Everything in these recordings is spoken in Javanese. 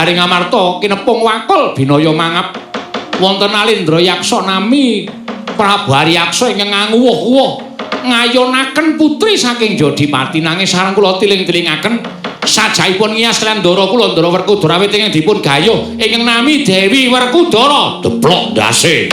Negari Ngamarta kinepung wakul binaya mangap wonten Alindra Yaksa nami Prabu Aryaksa ingkang nganguwuh-uwuh ngayonaken putri saking Jodipati nanging sareng kula tiling-tilingaken sajaipun ngiyas kaliyan ndara kula Ndara Werkudara awit ingkang dipun gayuh ingkang nami Dewi Werkudara deplok ndase.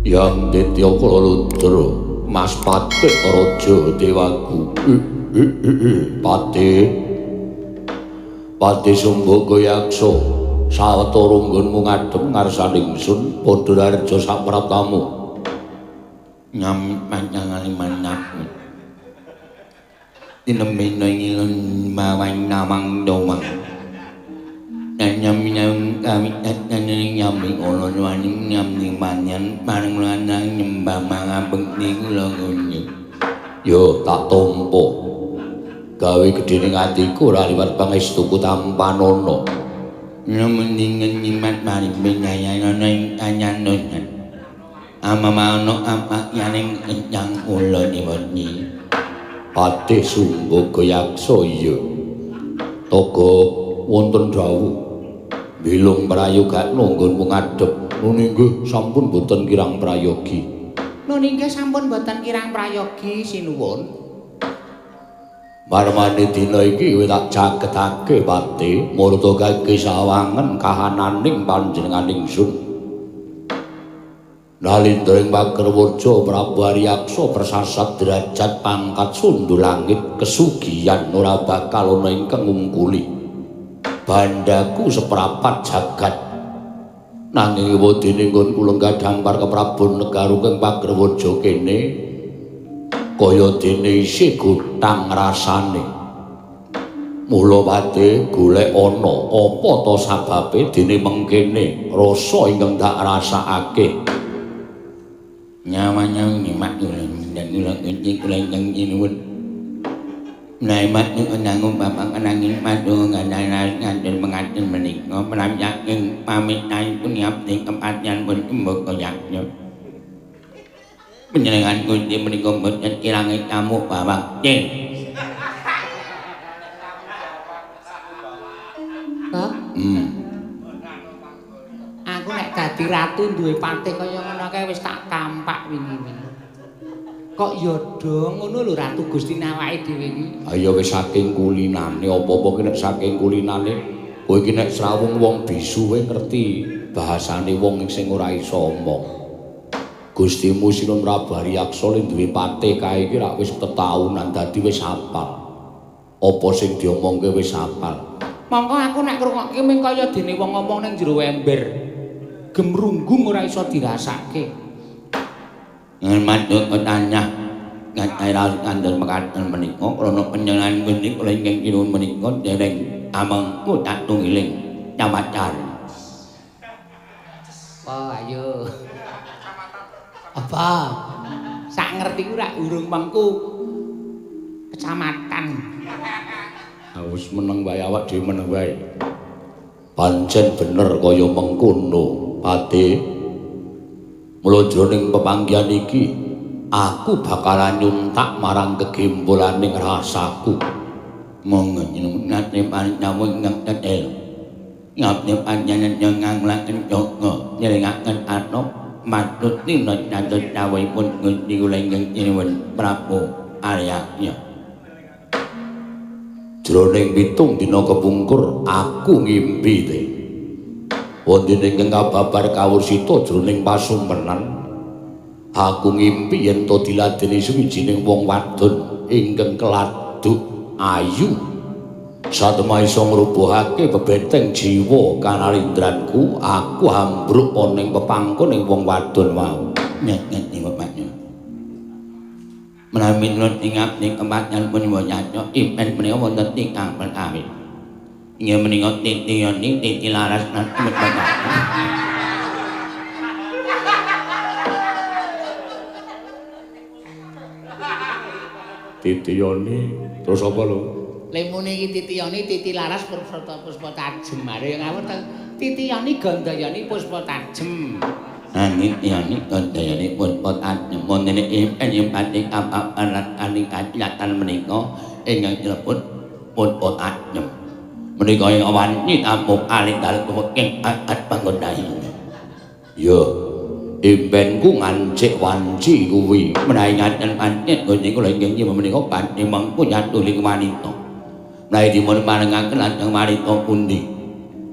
Yang Ditya Kala Mas Patih Raja Dewaku. Patih Patih Sumbaga Yaksa sawetara nggonmu ngadhep ngarsane ingsun padha raharja sapraptamu. Nyam panjangane manap. Tinemena ngilun mawang nawang dowang. Nyam nyam kami nyami kula nuwani nyami manyan pareng lanang nyembah mangabekti kula kunjuk. Yo tak tampa. Gawe gedhening atiku ora liwat pangestuku tampanana. Nyemendingen nyimat maring pinayana ing anyanunan. Amamana amakyaning kencang kula niwani. Patih Sumbaga Yaksa iya. Toga wonten dawuh. Bilung prayogakno nggonmu ngadhep. Nun inggih sampun boten kirang prayogi. Nun inggih sampun boten kirang prayogi sinuwun. Marmane dina iki kowe tak cagetake Patih murta kake sawangen kahananing panjenengan ingsun. Nalindra ing Pagerwaja Prabu Aryaksa persasat derajat pangkat sundul langit kesugihan ora bakal ana ingkang ngungkuli. Bandaku seprapat jagat. Nanging wedene nggon kula gadhampar keprabon negara ing Pagerwaja kene kaya dene isih gutang rasane. Mula Patih golek ana apa ta sababe dene mengkene rasa ingkang tak rasakake. Nyawa-nyawa nyimak dan kula kunci kula ingkang sinuwun. Naimat niku nanggung bapak nanging matur ngandharaken ngaten mengaten menika menawi saking pamitanipun ngabdi kepatihan pun Sumbaga Yaksa. Panjenengan Gusti menika boten kirange camuk bawang. Kok? Aku nek dadi ratu duwe patih kaya ngono kae wis tak kampak wingi-wingi. Kok ya do ngono lho Ratu Gusti awake dhewe iki. Ha ya wis saking kulinane apa-apa ki nek saking kulinane kowe iki nek srawung wong bisu kowe ngerti bahasane wong sing ora iso omong. Gustimu Sinun Prabu Aryaksa le duwe patih kae iki rak wis tetaunan dadi wis hafal. Apa sing diomongke wis hafal. Mongko aku nek ngrungokke mung kaya dene wong ngomong ning jero ember. Gemrunggung ora iso dirasake. Matur tanyah ngaturaken kandel mekaten menika krana panjenengan Gusti kula ingkang sinuwun menika dereng amengku tatunggiling camacan. Oh ayo. Apa? Sak ngertiku rak urung mengku kecamatan. Ha wis meneng wae awak dhewe meneng wae. Pancen bener kaya mengkono, Patih. Mula jroning pepanggihan iki aku bakalan nyuntak marang kegembolaning rasaku. Monggo nyuwun nate paring ingkang tetel. Ngabdi panjenengan nganglaken jaga nyelingaken arta matut tindak dados dawuhipun Gusti kula ingkang sinuwun Prabu Aryaksa. Jroning 7 dina kepungkur aku ngimpi te. Wonten ingkang kababar kawursita jroning pasumpenan. Aku ngimpi yen to diladeni suwijining wong wadon ingkang keladuk ayu. Satemah iso ngrubuhake bebeteng jiwa kanalindranku, aku ambruk ana ing pepangkoning wong wadon wau. Nek niku Pak. Menawi miturut ing abdi kepatan punapa nyata impen menika wonten ingkang perkawis. Inggih menika titi yoni titi laras lan bapak. Titi yoni terus apa lho? Lemune iki titi yoni titi laras puspa tajem. Are ngawur ta titi yoni gandayani puspa tajem. Anit yani gandayani puspa tajem. Wonten impen impati kapapan aning kaciyatan menika ingkang dilebut puspa tajem. Menika ing wanci tampung alit dalem ing adat panggondahi. Ya, impenku ngancik wanci kuwi. Menawi ngaten pancen Gusti kula ingkang menika badhe mengku nyatuling wanita. Menawi dipun parengaken lajeng wanita pundi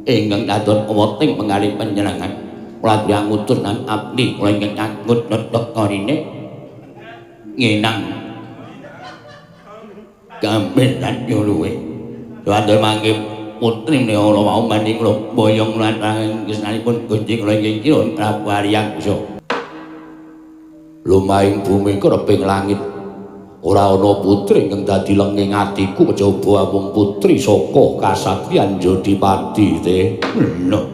ingkang dados weting penggalih panjenengan. Kula tiyang ngutus lan abdi kula ingkang nyanggut tetek korine nginang gampil lan nyuluwe. Wonten mangke putri menika wau maning kula boyong lan gesangipun Gusti kula ingkang Kirun Prabu Aryaksa. Lumahing bumi kereping langit ora ana putri ingkang dadi lenging atiku kejaba amung putri saka kasatriyan Jodipati te. Lho.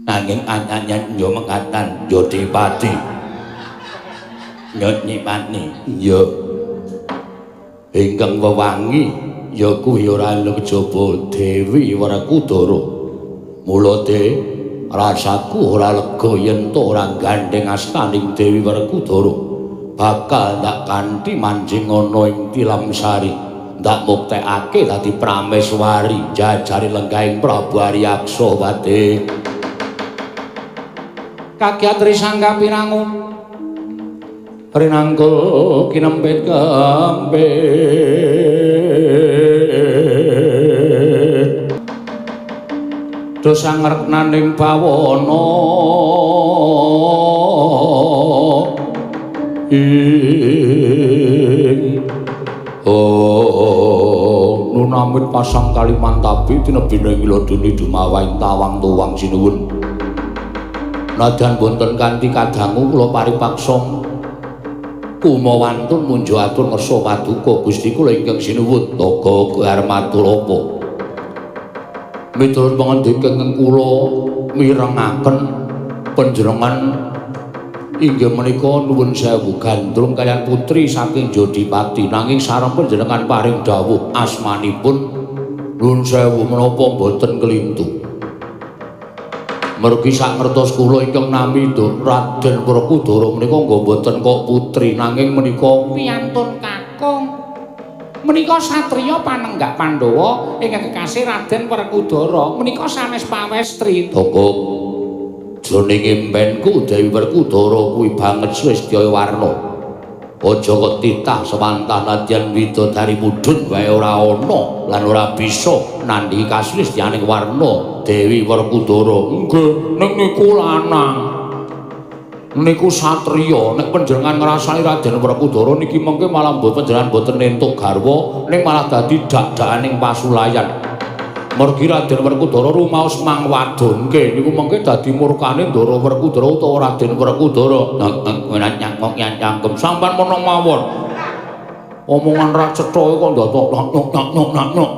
Nanging anyanyan yo mekatan Jodipati. Jodipati. Ya. Ingkang wewangi ya kuwi ora ana kejaba Dewi Werkudara. Mula te rasaku ora lega yen to ora gandheng astaning Dewi Werkudara. Bakal ndak kanthi manjing ana ing Tilamsari, ndak muktekake dadi prameswari jajari lenggahing Prabu Aryaksa pate. Kagiat risangka pirangu rinangkul kinempit kempit dosa ngreknaning bawana ing oh nunamit pasang Kalimantabi tinebina ing laduni dumawaing tawang tuwang sinuwun. Nadyan boten kanthi kadangu kula paripaksa kumawantun munjo atur ngersa paduka Gusti kula ingkang sinuwun Toga Garmaturapa. Miturut pangendika ingkang kula mirengaken panjenengan inggih menika nuwun sewu gandrung kaliyan putri saking Jodipati, nanging sareng panjenengan paring dawuh asmanipun nuwun sewu menapa boten kelintu. Mergi sak ngertos kula ingkang nami Raden Werkudara menika nggih boten kok putri, nanging menika piyantun kakung. Menika satriya panenggak Pandhawa ingkang kekasih Raden Werkudara menika sanes pawestri. Toko jroning impenku Dewi Werkudara kuwi banget Slestya warna. Aja kok titah sewantah nadyan widodari mudhun wae ora ana lan ora bisa nandhingi kaslestyaning warna Dewi Werkudara. Nggih, ning niku lanang. Niku satriya. Nek panjenengan ngrasani Raden Werkudara niki mengke malah mbok panjenengan boten entuk garwa, ning malah dadi dak-dakaning pasulayan. Mergi Raden Werkudara rumaos mangwadonke niku mengke dadi murkane Ndara Werkudara utawa Raden Werkudara. Ora nyangkok cangkem sampean meneng mawon. Omongan ra cetha kok ndatok nyok nyok nyok nyok.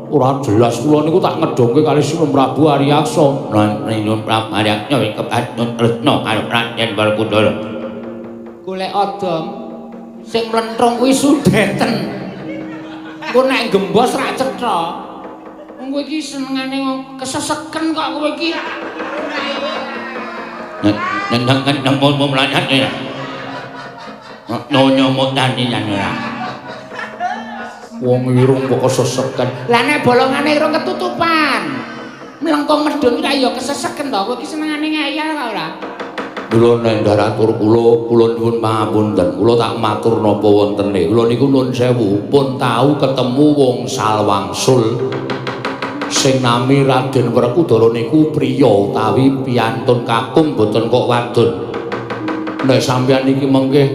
Ora jelas kula niku tak ngedongke kali Sinun Prabu Aryaksa. Sinun Prabu Aryaksa iki kepatut tresna karo Raden Werkudara. Golek odom sing mlentrung kuwi sudeten. Engko nek gembos ra cetha. Wong kowe iki senengane keseseken kok kowe iki. Nek nek nek mau mlayat ya. Nyonya mutani jan ora. Wong irung kok keseseken. Lah nek bolongane irung ketutupan. Mlengkung medhun ki ya keseseken to. Kowe iki senengane ngeyel kok ora? Kula nendhar atur kula, kula nyuwun pangapunten. Kula tak matur napa wontene. Kula niku nuwun sewu, pun tau ketemu wong salwangsul sing nami Raden Werkudara niku priya utawi piyantun kakung boten kok wadon. Nek sampeyan niki mengke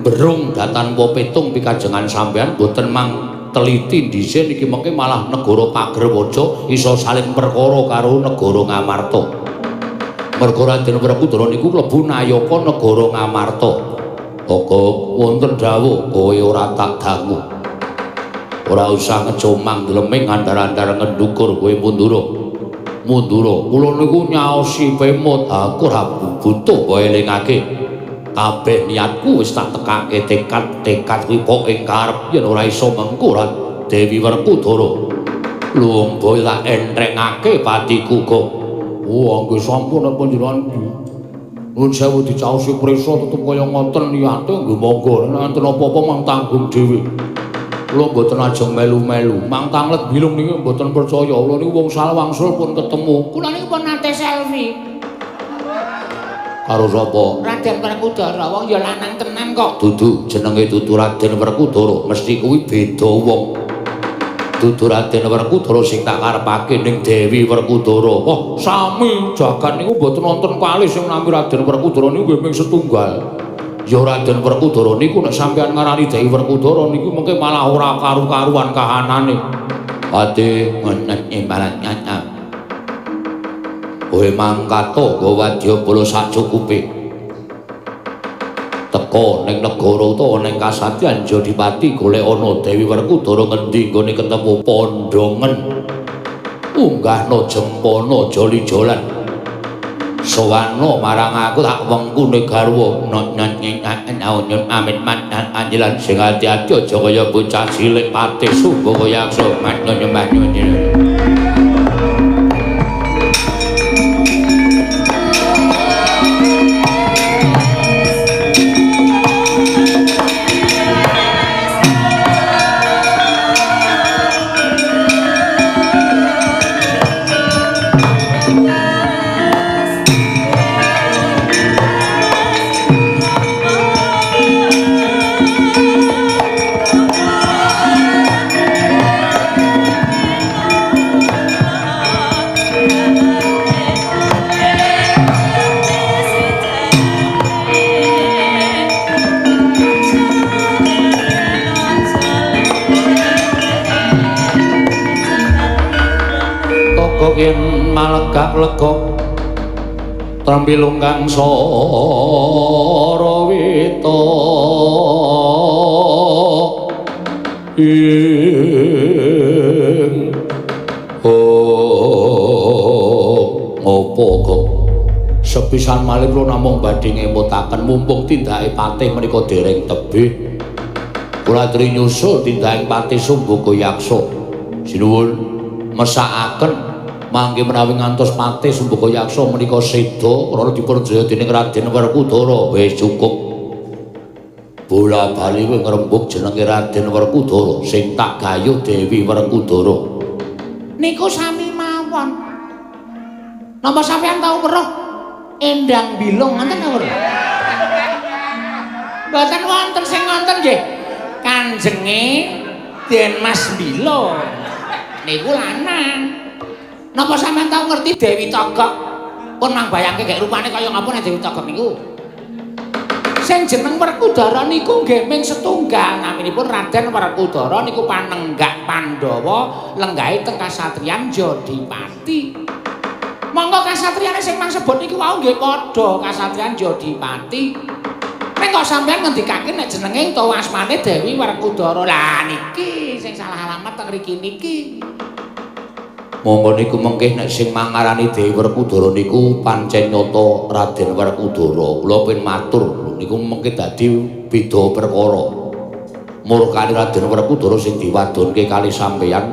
mberung datan petung pikajengan sampeyan boten mang teliti dhisik niki mengke malah negara Pagerwaja iso saling perkara karo negara Ngamarta. Merga Raden Werkudara niku klebu nayaka negara Ngamarta. Kok wonten dawuh kowe ora tak dangu. Ora usah ngecomang dleming andar-andar ngendukur kowe mundura. Mundura. Kula niku nyaosi pemot aku ora butuh kowe elingake. Kabeh niatku wis tak tekake tekad-tekad kuwi pok ing karep yen ora iso mengko Dewi Werkudara. Lombo tak entrengake patiku kok. Wah, nggih sampun nek panjenengan nuwun sewu dicaosi prisa tetep kaya ngoten niate nggih monggo. Nek enten apa-apa mang tanggung dhewe. Kula mboten ajeng melu-melu. Mang tanglet bilung niki mboten percaya. Kula niku wong salwangsul pun ketemu. Kula niku pun nate selfie. Karo sapa? Raden Werkudara. Wong ya lanang tenan kok. Dudu, jenenge dudu Raden Werkudara, mesti kuwi beda wong. Dudu Raden Werkudara sing tak karepake ning Dewi Werkudara. Wah, sami jagan niku mboten wonten kalih sing nami Raden Werkudara niku nggih ming setunggal. Ya Raden Werkudara niku nek sampeyan ngarani Dewi Werkudara niku mengke malah ora karu-karuan kahanane. Ate ngoten imbalan nyata. Kowe mangkato nggo wadyabala sacukupe. Teka ning negara utawa ning kasatyan Jodipati golek ana Dewi Werkudara ngendi nggone ketemu pondongen. Unggahno jempana joli-jolan. Sowana marang aku tak wengkune garwa. Nyun amit matan anjelan sing ati-ati aja kaya bocah cilik pate sungguh kaya yaksa matno nyembah nyuwun. Yen malegak lega trambilung kang sarawita ing oh ngopo kok sepisan malih kula namung badhe ngemutaken mumpung tindake patih menika dereng tebih kula aturi nyusul tindake patih Sumbuga Yaksa. Sinuwun mesakaken mangke menawi ngantos patih Sumbuga Yaksa menika seda krana diperjaya dening Raden Werkudara. Wis cukup. Bola bali kowe ngrembug jenenge Raden Werkudara sing tak gayuh Dewi Werkudara. Niku sami mawon. Napa sampeyan tau weruh Endang Bilung ngoten ta weruh? Mboten wonten sing ngoten nggih. Kanjenge Den Mas Bilung niku lanang. Napa sampeyan tau ngerti Dewi Togok? Pun mang bayangke gek rupane kaya ngapa nek Dewi Togok niku. Sing jeneng Werkudara niku nggih ming setunggal, naminipun Raden Werkudara niku panenggak Pandhawa lenggahe teng kasatriyan Jodipati. Monggo kasatriyane sing mang sebut niku wau nggih padha kasatriyan Jodipati. Ning kok sampeyan ngendikake nek jenenge utawa asmane Dewi Werkudara. Lah niki sing salah alamat teng mriki niki. Monggo niku mengke nek sing mangarani Dewi Werkudara niku pancen nyata Raden Werkudara. Kula pin matur niku mengke dadi beda perkara. Murkane Raden Werkudara sing diwadonke kali sampeyan.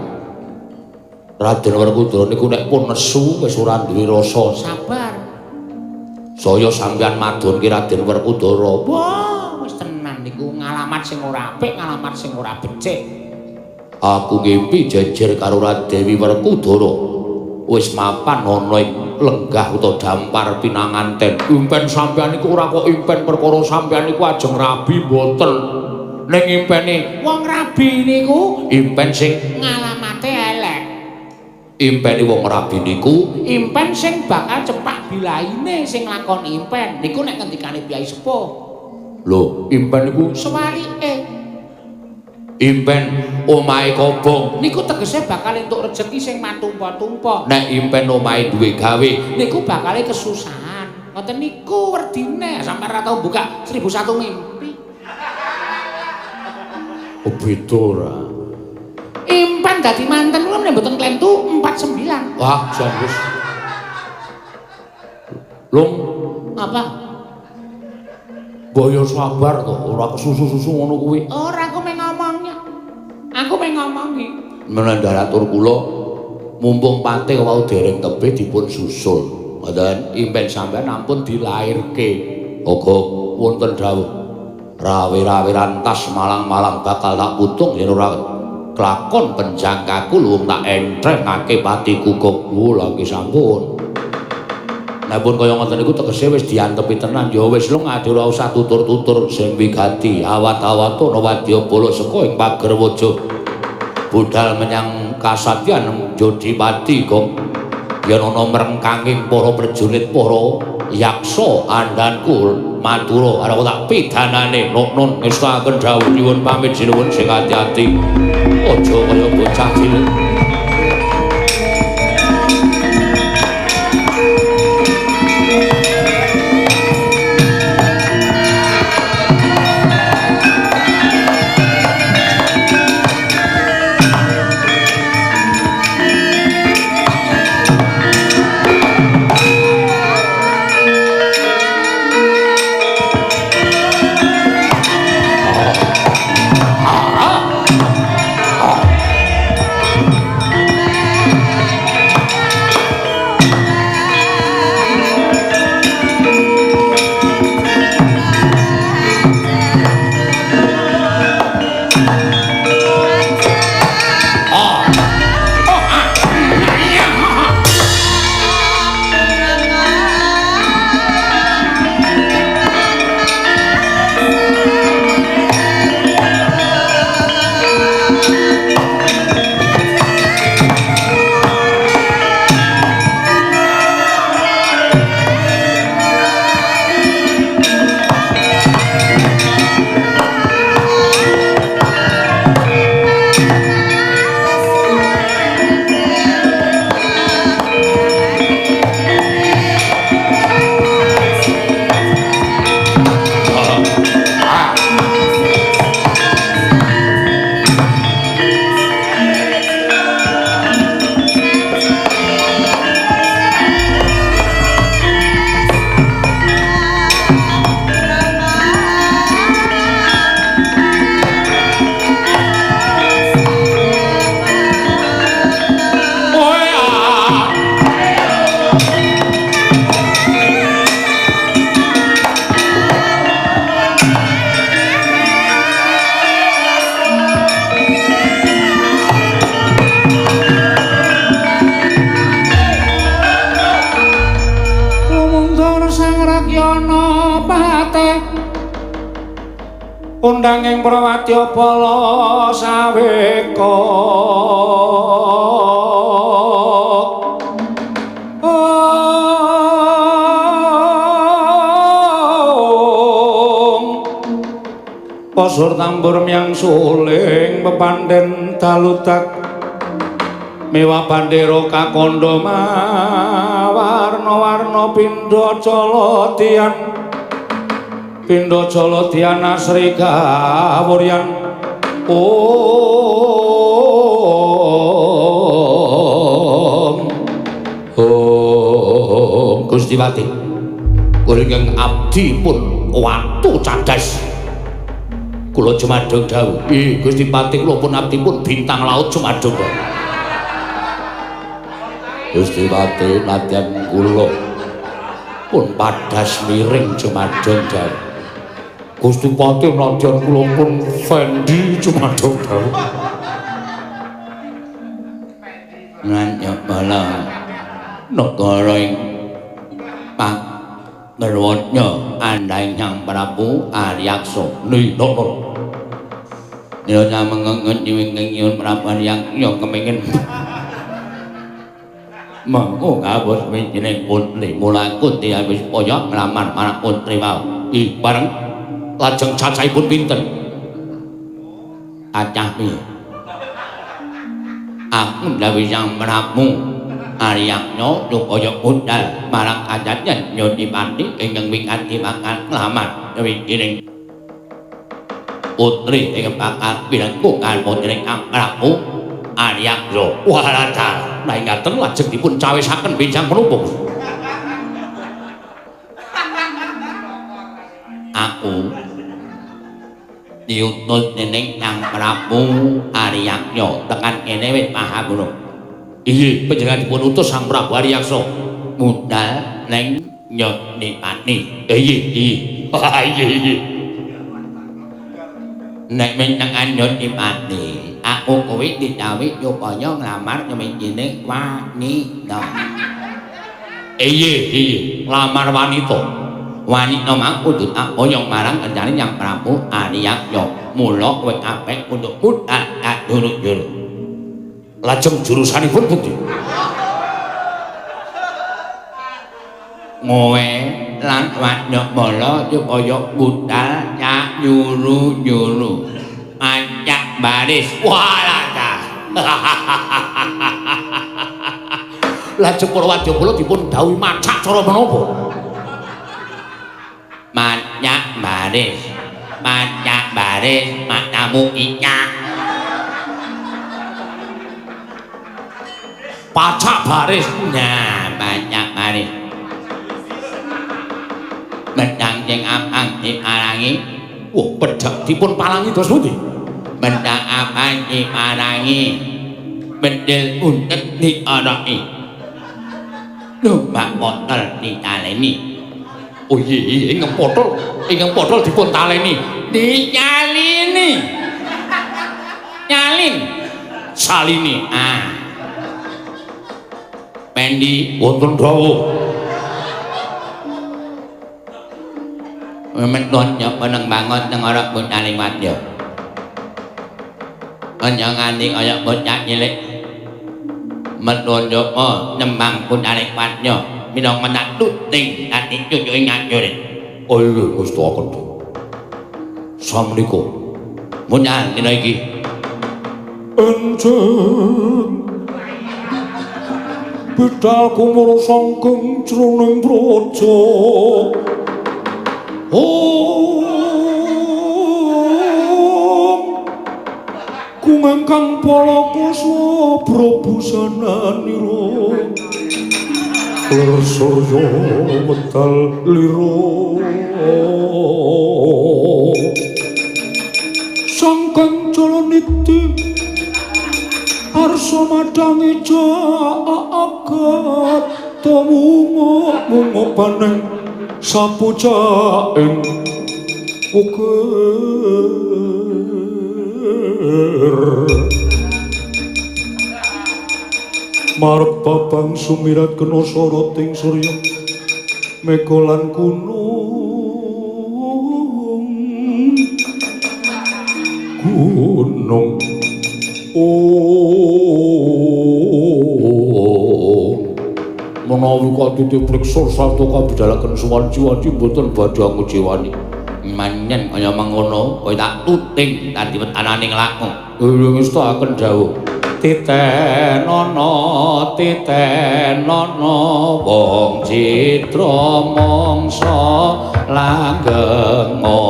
Raden Werkudara niku nek pun nesu wis ora duwe rasa sabar. Saya sampeyan madonke Raden Werkudara. Wah, wis tenan niku ngalamat sing ora apik, ngalamat sing ora becik. Aku ngimpi jejer karo Dewi Werkudara. Wis mapan ana ing lenggah utawa dampar pinanganten. Impen sampeyan niku ora kok impen perkara sampeyan niku ajeng rabi mboten. Ning impene wong rabi niku impen sing ngalamate elek. Impene wong rabi niku impen sing bakal cepak bilaine sing nglakoni impen. Niku nek ngendikane Kyai Sepuh. Lho, impen niku sewalike. Impen omahe kobong niku tegese bakal entuk rejeki sing matumpa-tumpa. Nek impen omahe duwe gawe niku bakale kesusahan. Ngoten niku werdine sampeyan ora tau buka 1001 mimpi. Oh beda ora. Impen dadi manten kuwi nek mboten klentu 49. Wah, jan wis. Lung apa? Boyo sabar to, ora kesusu-susu ngono kuwi. Ora, aku mung ngomongnya. Aku mung ngomongi. Menandhar atur kula mumpung patih wau dereng tebih dipun susul. Ngoten, impen sampeyan ampun dilairke. Uga wonten dawuh rawe-rawe rantas malang-malang bakal tak putung yen ora kelakon penjangkaku luwung tak entrengake patiku kok. Lha nggih sampun. Nek pun kaya ngoten niku tegese wis diantepi tenan ya wis lung ade ora usah tutur-tutur sing wigati awat-awatana wadyabala saka ing pagerwaja budal menyang kasatyan Jodipati kok yen ana mrengkanging para prajurit para yaksa andhanku matura arep tak pidanane nun ngestakaken dawuh nyuwun pamit sinuwun sing ati-ati aja kaya bocah cilik. Undanging Prawadyabala saweka Pasur tambur myang suling pepandhen daludak mewah bandera kakandha mawarna-warna pindha caladian pindha jaladian asri kawuryan. Om Om Gusti Pati kula ingkang abdi pun watu cadas kula jumadheng dawuh. Ih Gusti Pati kula pun abdi pun bintang laut jumadheng. Gusti Pati nadyan kula pun padas miring jumadheng dawuh. Gusti Pati nadyan kula pun Fendi jumadheng dawuh. Lan bala negara ing Ngerwatnya andai Sang Prabu Aryaksa. Nino. Nila mengengut diwingking nyuwun Prabu Aryaksa kepengin mengko ngabos wijining putri mula Kunti wis kaya nglamar marang putri wau. Ih, bareng lajeng cacahipun pinten? Cacah piye? Aku ndhawuhi Sang Prabu Aryaksa supaya budal marang kadanten Yodipati ingkang wigati bakal nglamar wijining putri ingkang bakal pinantu karo putri Sang Prabu Aryaksa. Walah, nah ngaten lajeng dipun cawisaken benjang menapa? Aku diutus dening Sang Prabu Aryaksa tekan kene wis paham ngono. Inggih, panjenengan dipun utus Sang Prabu Aryaksa budal ning Yodipati. Inggih, inggih. Inggih, inggih. Nek menengan Yodipati, aku kuwi didhawuhi supaya nglamar nyewijine wanita. Inggih, inggih, nglamar wanita. Wanita mau kudu tak boyong marang kencane Sang Prabu Aryaksa. Mula kowe kabeh kudu budal tak juru-juru. Lajeng jurusanipun pundi? Ngowe lan Wadyabala supaya budal cak nyuru-nyuru. Acak baris. Walah ta. Lajeng para wadyabala dipun dhawuhi macak cara menapa? Macak baris. Macak baris matamu icak. Pacak baris. Nah, pacak baris. Pedang sing abang diparangi. Wah, pedhang dipun palangi dos pundi? Pedang abang diparangi. Bedil untet dioroki. Numpak botol ditaleni. Oh iya, iya, ingkang potol, ingkang potol dipun taleni. Dinyalini. Nyalin. Salini. Ah. Pendi wonten dawuh. Memeton nyapa nang bangot nang ora bocah wadya. Aja nganti kaya bocah cilik. Meton nyapa nembang bocah wadya minangka tak tuting dadi cucuke ngajurit. Oh iya, Gusti akan. Samenika munyal dina iki. Enjing bidal kumur sangkeng jroning praja. Om kungengkang palaka swabra busananira lir surya medal lira sangkeng jalaniti arsa madangi jagat tumunga munga paneng sapucaing ukir marep babang sumirat kena soroting surya mega lan gunung gunung menawi kadite priksa sarta kabidalaken suwanci-wanci mboten badhe ngecewani. Manyen kaya mangono kowe tak tuting dadi wetananing laku. Ngestakaken dawuh. Titenono titenono wong citra mangsa langgenga.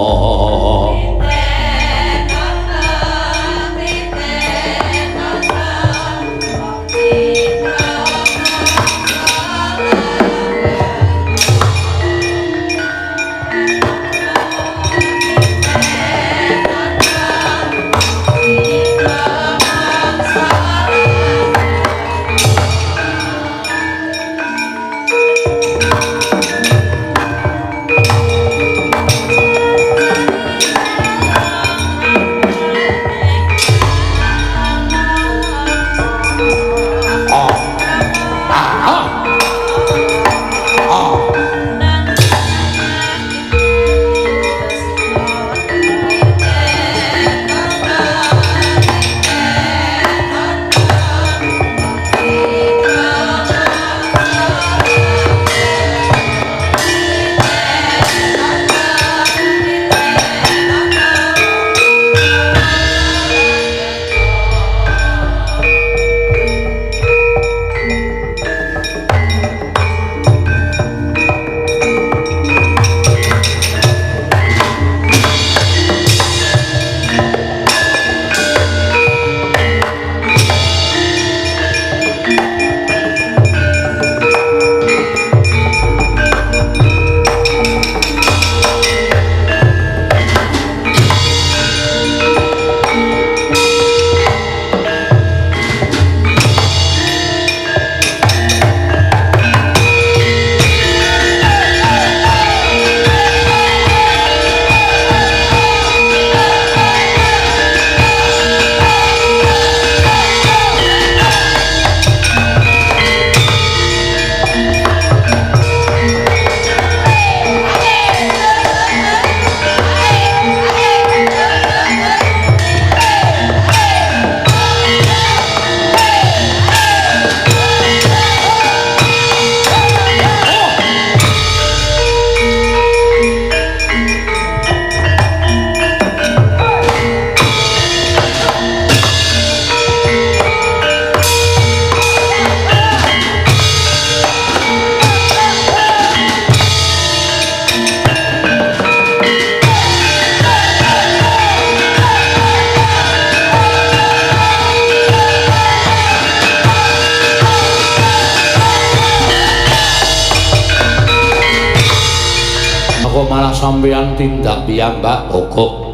Sampeyan tindak piyambak gogok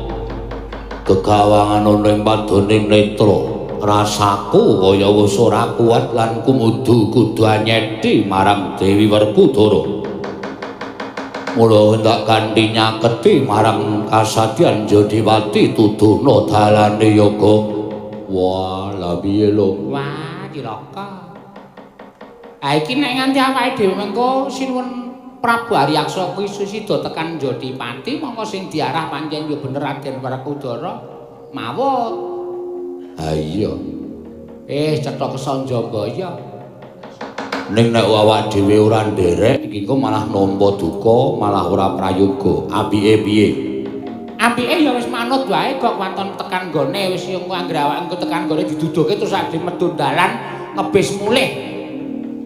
gegawangan ana ing padoning netra. Rasaku kaya wis ora kuat lan kumudu kudu anyeti marang Dewi Werkudara. Mula hendak kanthi nyaketi marang kasadyan Jodipati tuduhna dalane yoga. Wah, lha piye lho? Wah, cilaka. Ha iki nek nganti awake dhewe mengko sinuwun Prabu Aryaksa kuwi sida tekan Jodipati, mongko sing diarah pancen ya bener Raden Werkudara mawut. Ha iya. Cetha kesanjabaya. Ning nek awak dhewe ora nderek iki engko malah nampa duka, malah ora prayoga. Apike piye? Apike ya wis manut wae kok waton tekan gone wis yo anggere awak engko tekan gone diduduhke terus ade medhun dalan ngebis mulih.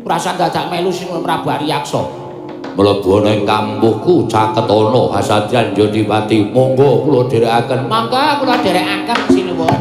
Ora usah dadak melu sinuwun Prabu Aryaksa. Mlebu ana ing kampuhku caketana kasadyan Jodipati. Monggo kula dherekaken. Monggo kula dherekaken sinuwun.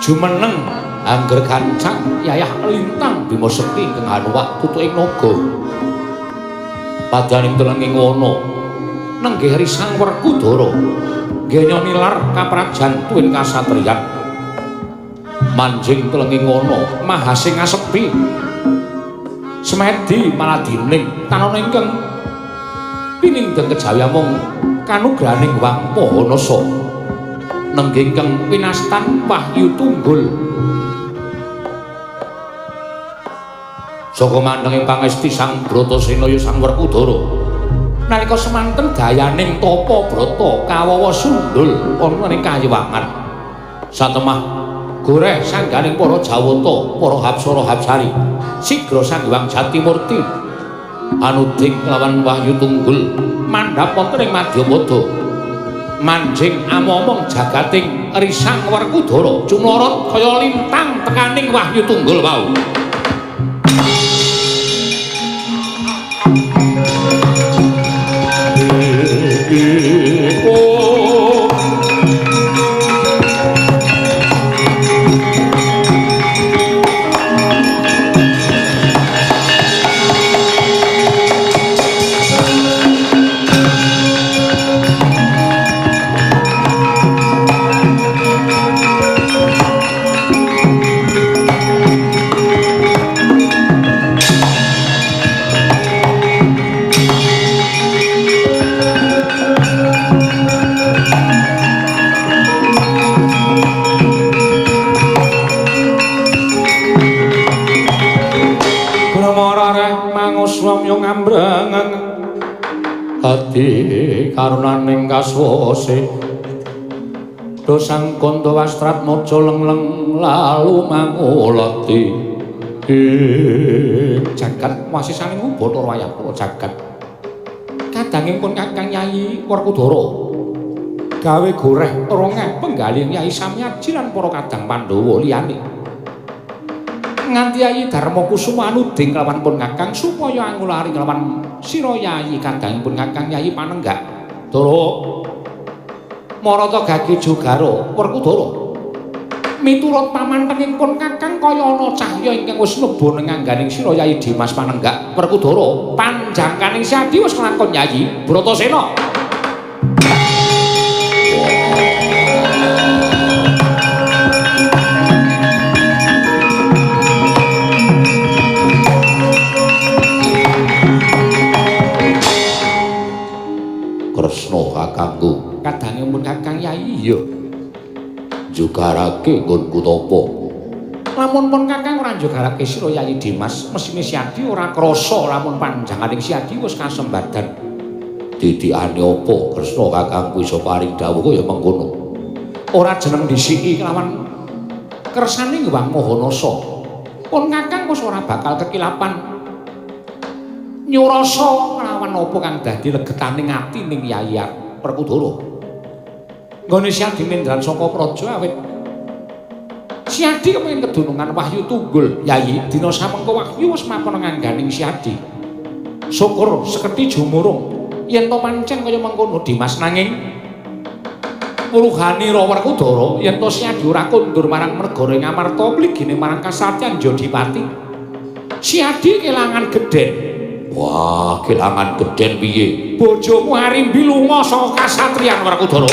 Jumeneng angger kancang yayah lintang Bima Sekti ingkang hanuwak tutuking naga. Padaning telenging wana nenggih risang Werkudara genya nilar kaprajan tuwin kasatriyan. Manjing telenging wana mahasing asepi semedi maladining tanana ingkang pinindheng kejawi amung kanugrahaning Wang Mahanasa. Nenggih ingkang pinastan wahyu tunggul. Saka mandhenging pangesti Sang Bratasena ya Sang Werkudara. Nalika semanten dayaning tapa brata kawawa sundul ana ing kayiwangan. Satemah goreh sangganing para Jawata, para Hapsara Hapsari, sigra Sang Hyang Jatimurti anuding kelawan wahyu tunggul mandhap wonten ing Madyapada. Manjing amomong jagating risang Werkudara cumlorot kaya lintang tekaning wahyu tunggul wau. Adi karunaning kaswase dosang kandha wastratmaja lengleng lalu mangulati jagat wasisaning Bathara wayah jagat kadanging pun Kakang Yayi Werkudara gawe goreh rongeh penggalih Yayi Samyaji lan para kadang Pandhawa liyane nganti Yayi Darma Kusuma nuding kelawan pun Kakang supaya angulari kelawan sira Yayi kadangipun Kakang Yayi Panenggak. Dara marata gage jogara Werkudara miturut pamantenging pun Kakang kaya ana cahya ingkang wis mlebu ning angganing sira Yayi Dimas Panenggak. Werkudara panjangkaning Siadi wis nglakon Yayi Bratasena. Kresna kakangku kadange mun Kakang Yayi iya njogarake nggonku tapa lamun pun Kakang ora njogarake sira Yayi Dimas mesine Siadi ora krasa lamun panjanganing Siadi wis kasembadan didikane apa Kresna kakangku iso paring dawuh kaya mengkono ora jeneng disiki kelawan kersane Hyang Maha Nasa pun Kakang wis ora bakal kekilapan nyurasa nglawan apa kang dadi legetaning ati ning Yayi Werkudara. Nggone Siadi mindran saka praja awit Siadi kepengin kedunungan wahyu tunggul Yayi dina samengko wahyu wis mapon ngangganing Siadi. Syukur sekedhi jumurung yen to pancen kaya mengkono Dimas nanging wuluhanira Werkudara yen to Siadi ora kondur marang negara Ngamarta mligine marang kasatriyan Jodipati. Siadi kelangan gedhen. Wah, kelangan gedhen piye? Bojomu Arimbi lunga saka kasatriyan Werkudara.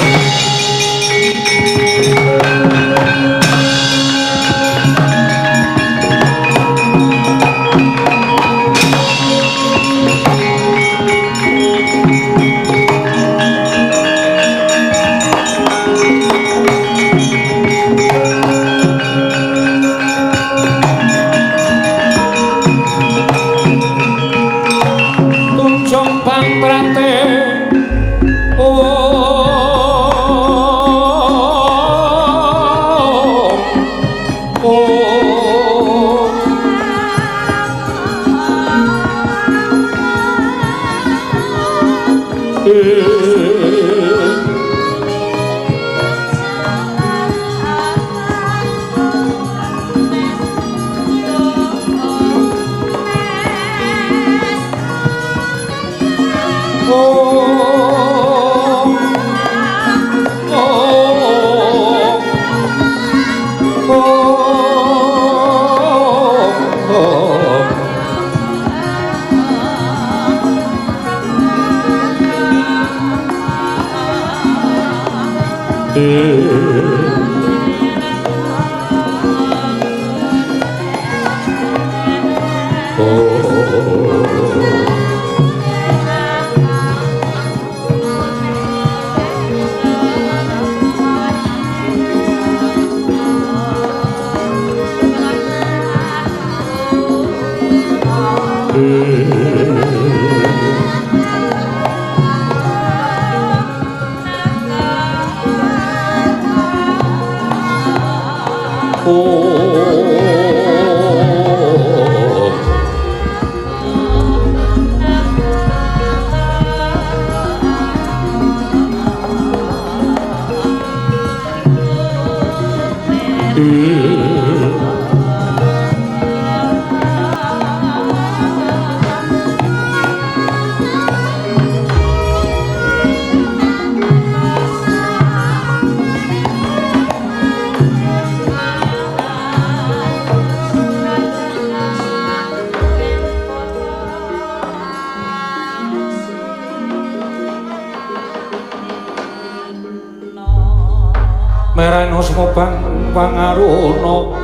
Merano sumobang pangaruna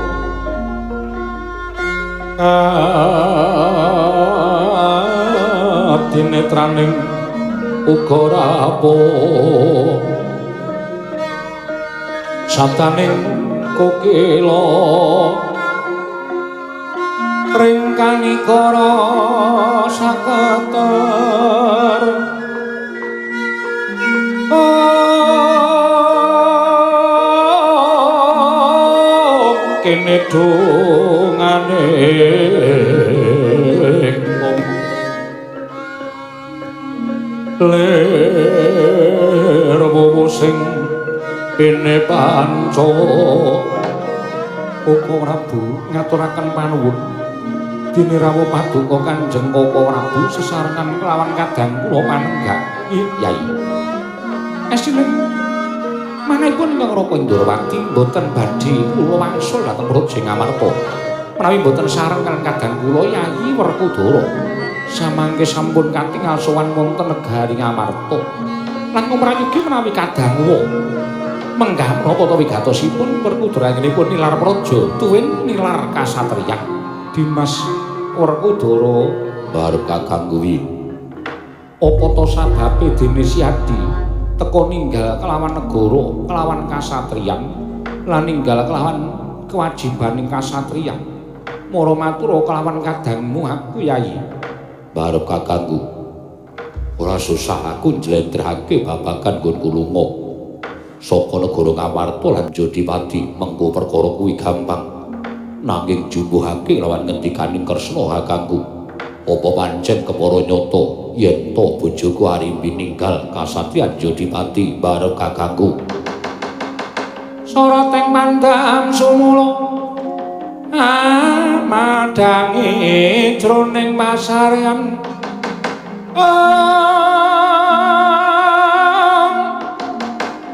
adinetraning uga rawuh sabdaning kokila ring kanikara saketer kene dongane lir wowo sing ene panca. Koko Prabu ngaturaken panuwun dene rawuh paduka Kanjeng Koko Prabu sesarengan kelawan kadang kula panenggak. Yai esine manahipun ingkang Raka Indrawati mboten badhe kula wangsul dhateng Praja Ngamarta menawi mboten sareng kaliyan kadang kula Yayi Werkudara. Samangke sampun katingal sowan wonten negari Ngamarta. Langkung prayogi menawi kadang menggah menapa ta wigatosipun Werkudara anggenipun nilar praja tuwin nilar kasatriyan. Dimas Werkudara barep kakang kuwi apa ta sababe dene Siadi teka ninggal kelawan negara kelawan kasatriyan lan ninggal kelawan kewajibaning kasatriyan mara matura kelawan kadangmu aku Yayi. Barep kakangku ora susah aku njlentrehake babagan nggonku lunga saka negara Ngamarta lan Jodipati. Mengko perkara kuwi gampang nanging jumbuhake lawan ngendikaning Kresna kakangku. Apa pancen kepara nyata yen to bojoku Arimbi ninggal kasatriyan Jodipati barep kakangku? Soroting pandam sumula amadhangi jroning pasaryan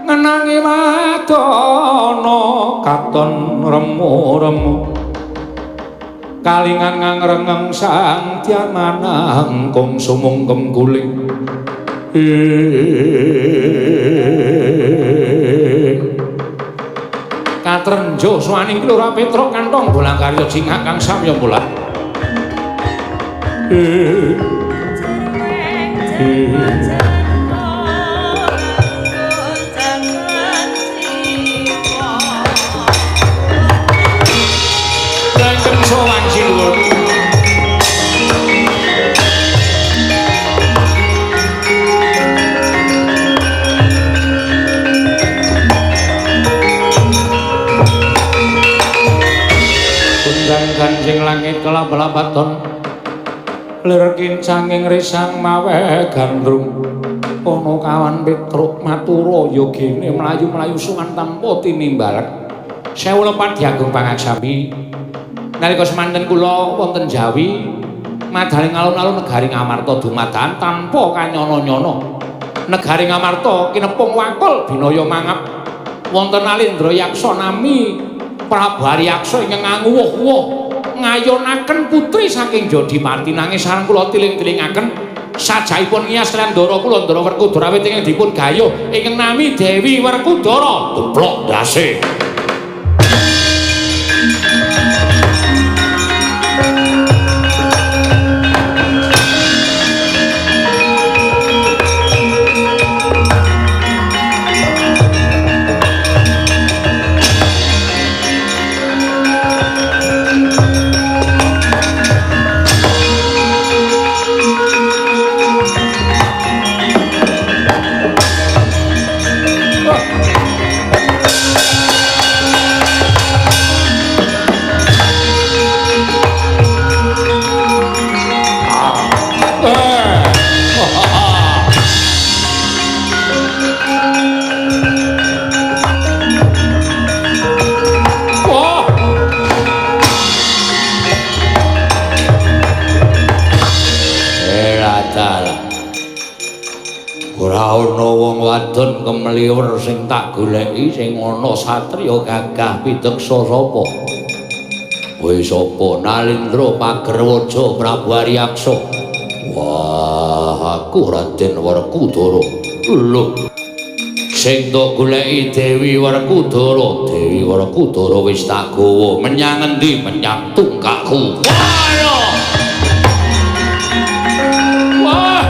ngenangi wadana katon remu-remu kalingan ngangrengeng sang diamanangkung sumungkem guling. Katrenjo suwaning Lurah Petruk kantong bolang karya jingak kang samya mulat. Langgeng sowan sinuwun. Kanjeng langit kelap-lapaton lir kincanging risang mawe gandrung ana kawan Petruk matura yogene mlayu-mlayu sowan tanpa tinimbalan. Sewu lepat diagung pangaksami nalika semanten kula wonten Jawi madaling alun-alun negari Ngamarta dumadakan tanpa kanyana-nyana. Negari Ngamarta kinepung wakul binaya mangap wonten Alindra Yaksa nami Prabu Aryaksa ingkang nganguwuh-wuh ngayonaken putri saking Jodimati. Nanging sareng kula tiling-tilingaken sajaipun ngiyas Ndara kula Ndara Werkudara wit ingkang dipun gayuh ingkang nami Dewi Werkudara. Deplok ndase. Wadon kemliwer sing tak goleki sing ana satriya gagah pideksa sapa? Kowe sapa? Nalindra Pagerwaja Prabu Aryaksa. Wah, aku Raden Werkudara. Lho. Sing tok goleki Dewi Werkudara, Dewi Werkudara wis tak gawa menyang endi? Menyang tungkakku. Wah yo. Wah.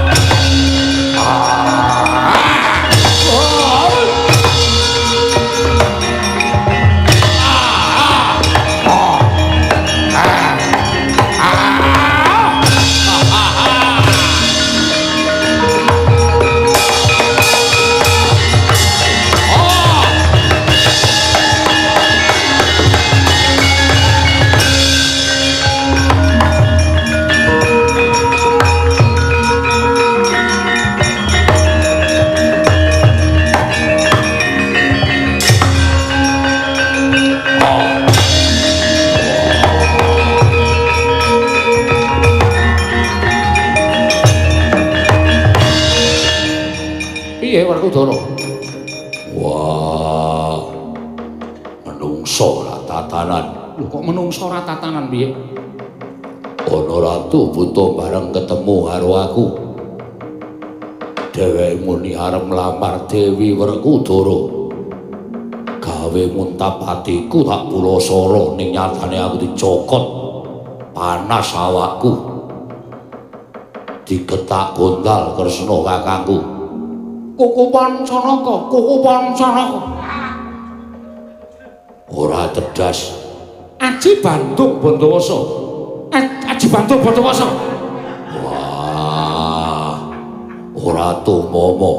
Piye Werkudara? Wah. Menungso ora tatanan. Lho kok menungso ora tatanan piye? Ana ratu buta bareng ketemu karo aku. Dheweke muni arep nglamar Dewi Werkudara. Gawe muntap atiku tak pulasara ning nyatane aku dicokot. Panas awakku. Digetak gondal Kresna kakangku. Kukupan Sanaka, kukupan Sanaka. Ora tedas. Aji Bandung Bondowoso. Aji Bandung Bondowoso. Wah. Ora tumomo.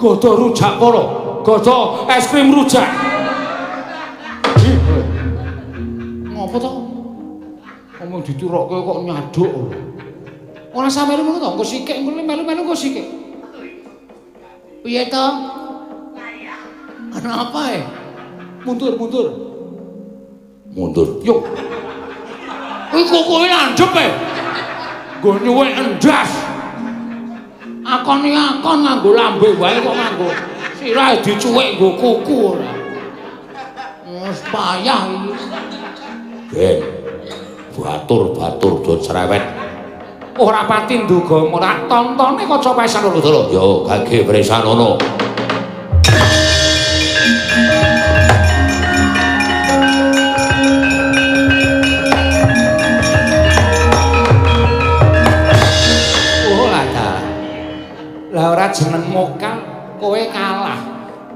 Gada rujak pala, gada es krim rujak. Ngopo to? Omong diturokke kok nyaduk. Ora sampe ngono to, engko sikik engko melu-melu engko sikik. Piye to? Kenapa e? Mundur, mundur. Mundur. Yo. Kuwi kukuhe landhep e. Nggo nyuwek endas. Akon-akon nganggo lambe wae kok nganggo sirahe dicuwek nggo kuku ora. Wis payah iki. Ben. Batur-batur do cerewet. Ora pati nduga ora tontone kaca pesan Werkudara. Yo gage presanono. Oh lah ta. Lah ora jeneng mokal kowe kalah.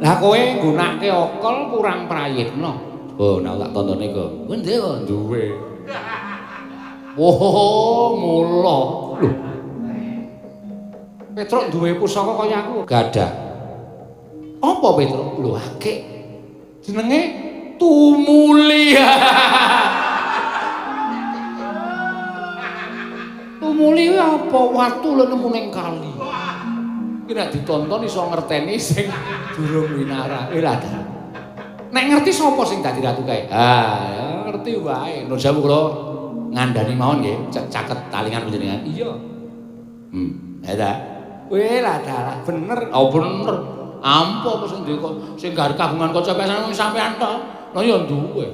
Lah kowe nggunakake akal kurang prayitna. Oh, nek tak tontone kok. Kuwi ndek kok duwe. Oh, mula. Lho. Petruk duwe pusaka kaya aku. Gadah. Apa Petruk? Lho, akeh. Jenenge Tumuli. Tumuli kuwi apa? Watu lho nemu ning kali. Iki nek ditonton iso ngerteni sing durung winara. Lah ta. Nek ngerti sapa sing dadi ratu kae? Ah, ngerti wae. Nur sewu kula ngandani mawon nggih, caket talingan panjenengan. Iya. Ya ta. Kowe lah dalah bener. Oh bener. Ampo apa sing duwe kok sing kagungan kaca pesan sampean to. Lah ya duwe.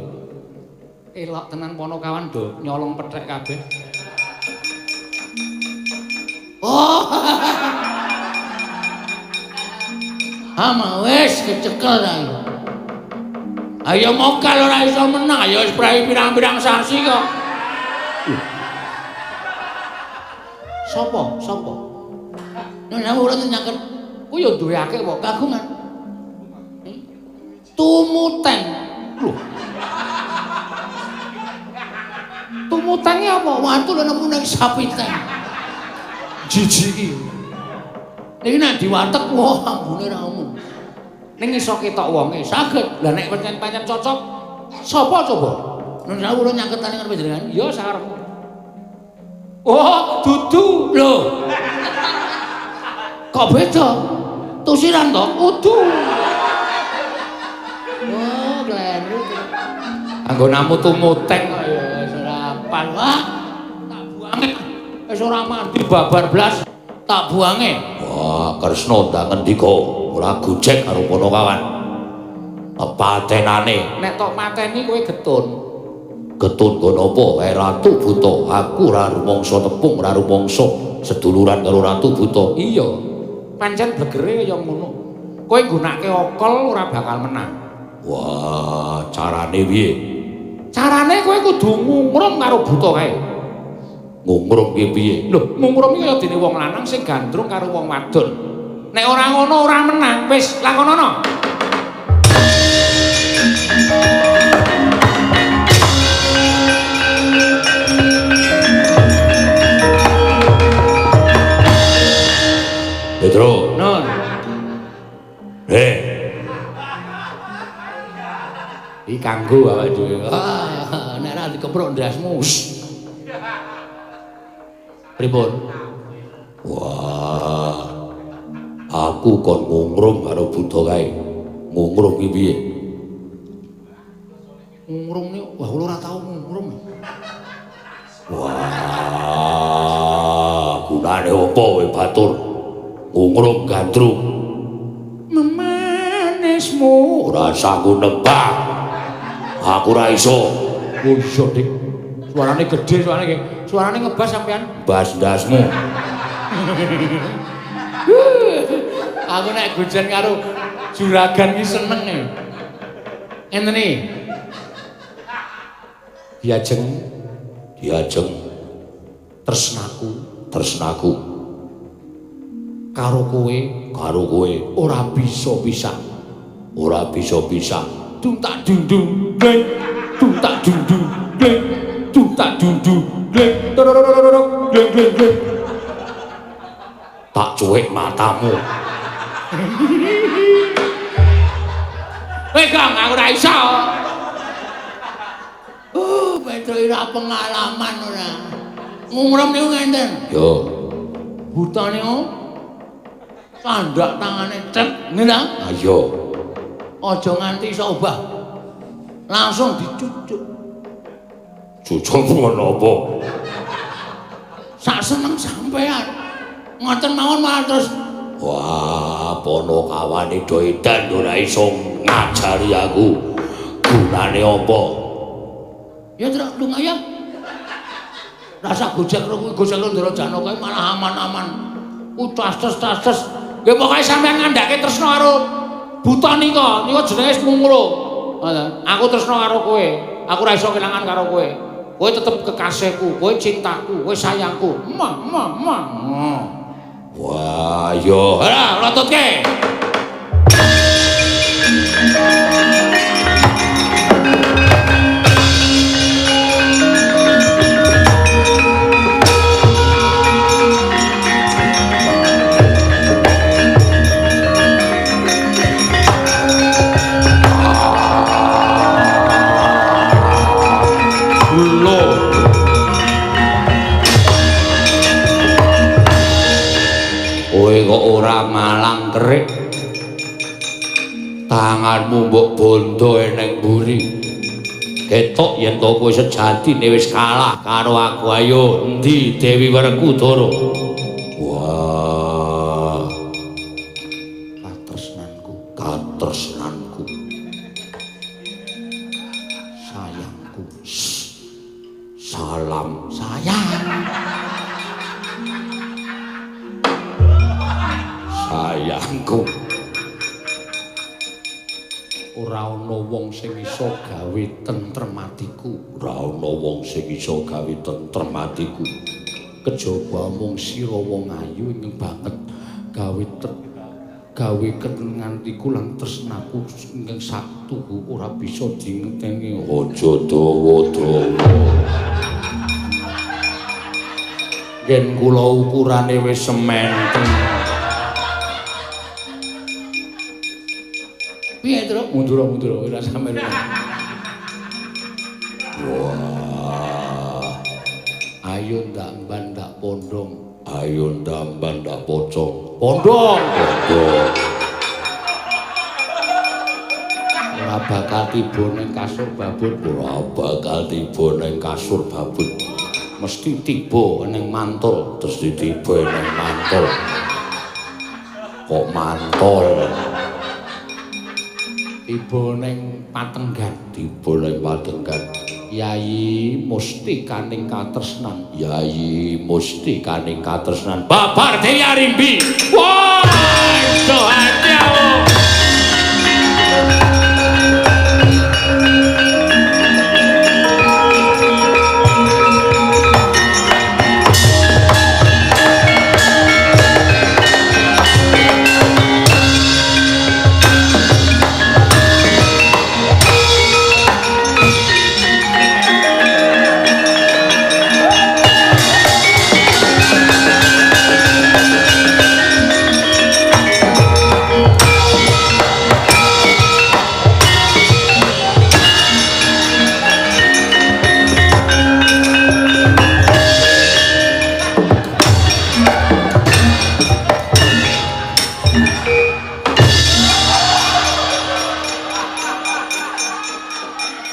Elok tenan ponokawan do nyolong pethek kabeh. Oh. Ama wis kecekel ta. Ayo mokal ora iso menang, ayo wis prei pirang-pirang sasi kok. Sopo? Sopo? Nek ora nyaket ku ya duwe akeh kok kagungan. Tumuteng. Lho. Tumutenge apa? Watu lho nemu nang sapiteng. Jijik iki. Niki nek diwatek wah ambune ra umum. Ning iso ketok wonge saged. Lah nek pancen-pancen cocok sapa coba? Nun sewu kula nyaket talingan panjenengan. Ya sakarepmu. Oh, dudu. Lho. Kok beda? Tusiran to? Udu. Oh, kleru. Anggonamu tumuteng kok ya wis ora apal. Wah, tak buange. Wis ora mandi babar blas, tak buange. Wah, Kresna ndang ngendika, ora gojek karo Panakawan. Patenane. Nek tok mateni kowe getun. Getun nggo napa? Kae Ratu Buta, aku ora rumangsa tepung, ora rumangsa seduluran karo Ratu Buta. Iya. Pancen blegere kaya ngono. Kowe nggunakake okol ora bakal menang. Wah, carane piye? Carane kowe kudu ngungrum karo buta kae. Ngungrum ki piye? Lho, ngungrum iki kaya dene wong lanang sing gandrung karo wong wadon. Nek ora ngono ora menang, wis lakonono. Petro. Nun. Iki kanggo awake dhewe. Ah, nek ora dikeprok ndasmu. Pripun? Wah. Aku kon ngungrum karo buta kae. Ngungrum ki piye? Ngungrum niku, wah kula ora tau ngungrum. Wah, gunane apa kowe batur? Ngungrum gandrung. Memanismu ora sanggup nembang. Aku ora iso. Oh iya, Dik. Suarane gedhe suarane iki. Suarane ngebas sampean. Bas ndasmu. Aku nek gojen karo juragan iki seneng e. Ngene iki. Diajeng, diajeng tresnaku, tresnaku karo kowe, karo kowe ora bisa pisah. Ora bisa pisah. Dung tak dung dung gleng, dung tak dung dung gleng, dung tak dung dung gleng, dorororororok gleng gleng gleng. Tak cuwek matamu. Weh Kang, aku ora iso. Petro ora pengalaman ora. Ngungrum niku ngenten. Yo. Buta niku sandak tangane cek, ngene ta? Ayo. Aja nganti iso obah. Langsung dicucuk. Cucuk ngono apa? Sak seneng sampean. Ngoten mawon malah terus. Wah, ponokawane do edan ora iso ngajari aku. Gunane apa? Ya truk lumayan. Rasa gojek karo kuwi gojek Ndara Janaka malah aman-aman. Ku tas-tas. Nggih pokoke sampean ngandhake tresna karo buta nika, nika jenenge mungro. Aku tresna karo kowe. Aku ora iso kelangan karo kowe. Kowe tetep kekasihku, kowe cintaku, kowe sayangku. Ma ma ma. Wah, yo. Ora, lototke. Kowe kok ora malang kerik. Tanganmu mbok bondo eneng mburi. Ketok yen to kowe sejatine wis kalah karo aku. Ayo endi Dewi Werkudara? Wah. Katresnanku, katresnanku. Sayangku. Salam sayang. Sayangku. Ora ana wong sing iso gawe tentrem atiku. Ora ana wong sing iso gawe tentrem atiku. Kejaba mung sira wong ayu ingkang banget gawe gawe ketenengan atiku lan tresnaku ingkang saktuhu ora bisa dingerteni. Aja dawa-dawa. Yen kula ukurane wis sementen. Piye, Truk? Mundur-mundur ora sampe. Wah. Ayo ndak mban ndak pondong. Ayo ndak mban ndak pocong. Pondong. Pondong. Ora bakal tiba ning kasur babut. Ora bakal tiba ning kasur babut. Mesti tiba ning mantul. Mesti tiba ning mantul. Kok mantol? Tiba ning patenggan. Tiba ning patenggan. Yayi mustikaning katresnan. Yayi mustikaning katresnan. Babar Dewi Arimbi. Wah, iso ati aku.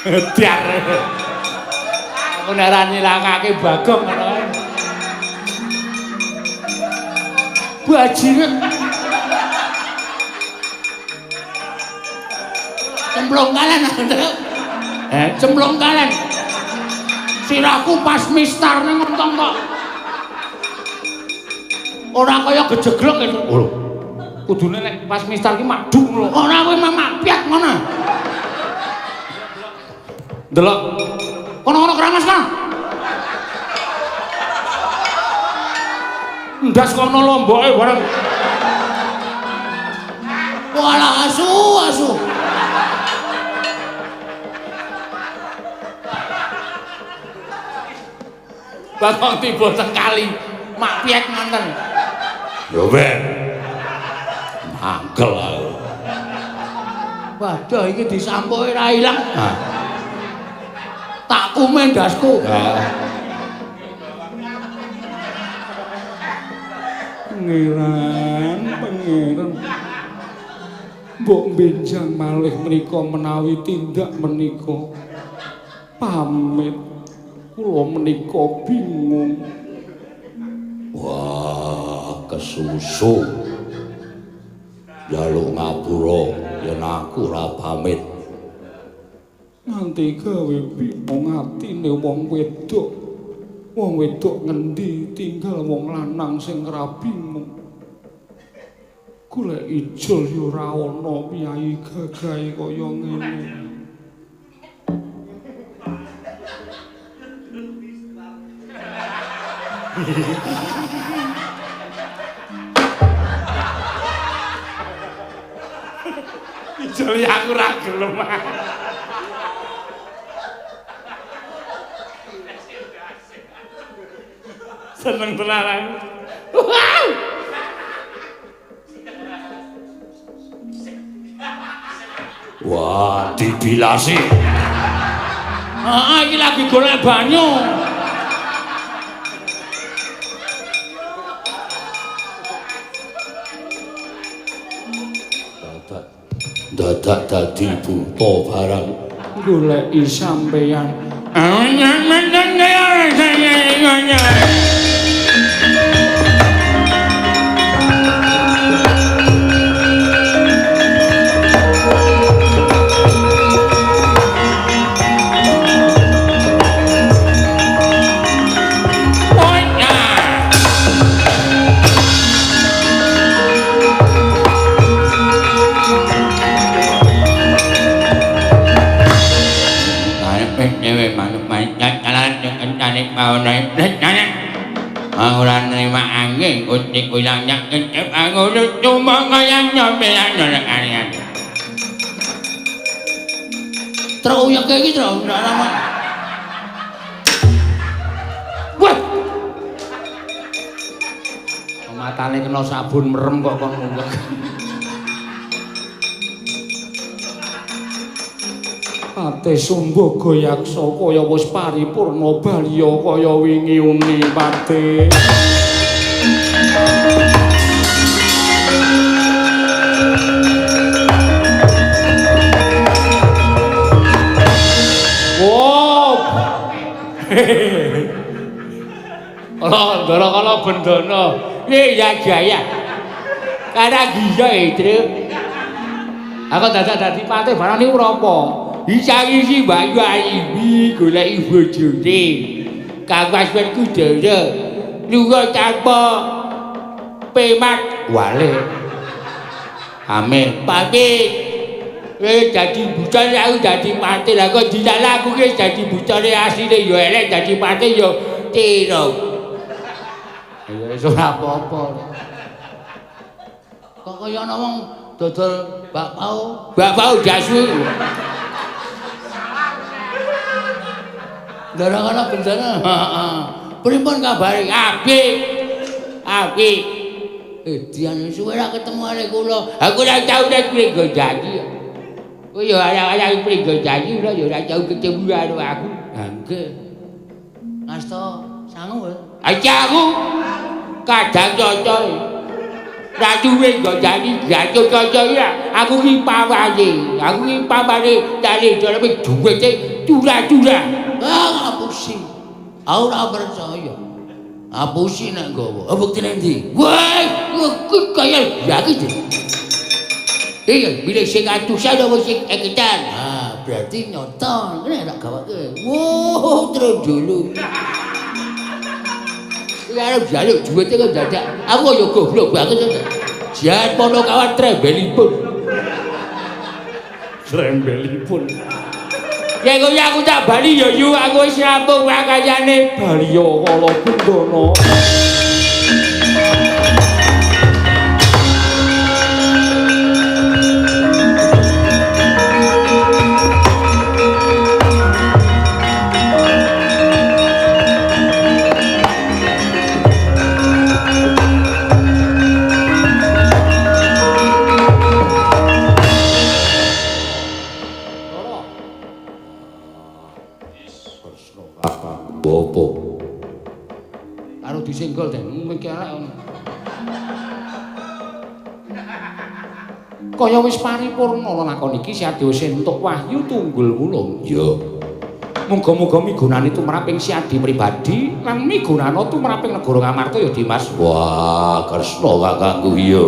Diar. Aku nek ora nyilakake Bagong ngono kae. Bajiret. Cemplung kalen. Cemplung kalen. Sirahku pas mistar nang ngentong kok. Ora kaya gejeglek itu. Lho. Kudune nek pas mistar ki madung lho. Ora kowe mamak piat ngono. Delok. Kono-kono keramas kono. Ndas kono lomboke bareng. Walah asu asu. Bagong tiba teng kali. Mak piet ngonten. Yo ben. Mangkel aku. Waduh iki disampuke ra ilang. Ah. Tak kumen ndasku. Pangeran, pangeran. Mbok benjang malih menika menawi tindak menika. Pamit. Kula menika bingung. Wah, kesusu. Njaluk ngapura yen aku ora pamit. Nganti gawe bingung atine wong wedok. Wong wedok ngendi tinggal wong lanang sing ora bingung. Golek ijol ya ora ana piyayi gagahe kaya ngene. Ijol ya aku ora gelem. Seneng tenan aku. Wow. Wah, dibilasi. Heeh, iki lagi golek banyu. Dadak dadi buta barang. Goleki sampeyan. Ora nerima angin utik ulang nyak kecep aku cuma kaya nyobelan nolak angan. Truk uyek iki truk ora lama. Wah. Matane kena sabun merem kok kon nguyek. Ate Sumbaga Yaksa kaya wis paripurna balya kaya wingi uni pate. Wow. Ala ndara kala bendana. Ya jaya. Karena giya itu. Aku dadak dadi pate barang niku apa? Isang-isi Bayu Alibi goleki bojone. Kang Waswen Kudara lunga tanpa pemat wale. Amin. Pamit. Wis dadi buta aku dadi mati. Lah kok dilalah aku ki dadi butane asline ya elek dadi mati ya tiro. Ya wis ora apa-apa. Kok kaya ana wong dodol bakpao. Bakpao jasu. Ndara kana bendana. Heeh. Pripun kabare? Apik. Apik. Dian suwe ra ketemu arek kula. Aku ora tau nek Pringgodadi. Kowe ya ora Pringgodadi ora ya ora tau ketemu karo aku. Ha nggih. Asta sangu. Aja aku kadang cocoe. Ra duwe Pringgodadi jatuh cocoe ya. Aku ki pawane. Aku ki pawane cari daleme duwite Curah-curah. Ah, ngapusi. Aku ora percaya. Ngapusi nek nggawa. Ah, buktine ndi? Wah, kuwi kaya ya iki. Iya, bila sing atusan apa sing eketan. Ah, berarti nyoto. Kene tak gawake. Wow, terus dulu. Iki arep njaluk duwite kok dadak. Aku ya goblok banget. Jan Ponokawan trembelipun. Trembelipun. Ya kok aku tak bali ya yu, aku wis rampung pakayane. Bali yo kala bendana. Apa? Karo disenggol den, iki elek ngono. Kaya wis paripurna lakon iki Siadi wis entuk wahyu tunggul wulung. Ya. Muga-muga migunani tumraping Siadi pribadi lan migunana tumraping negara Ngamarta ya Dimas. Wah, Kresna kakangku iya.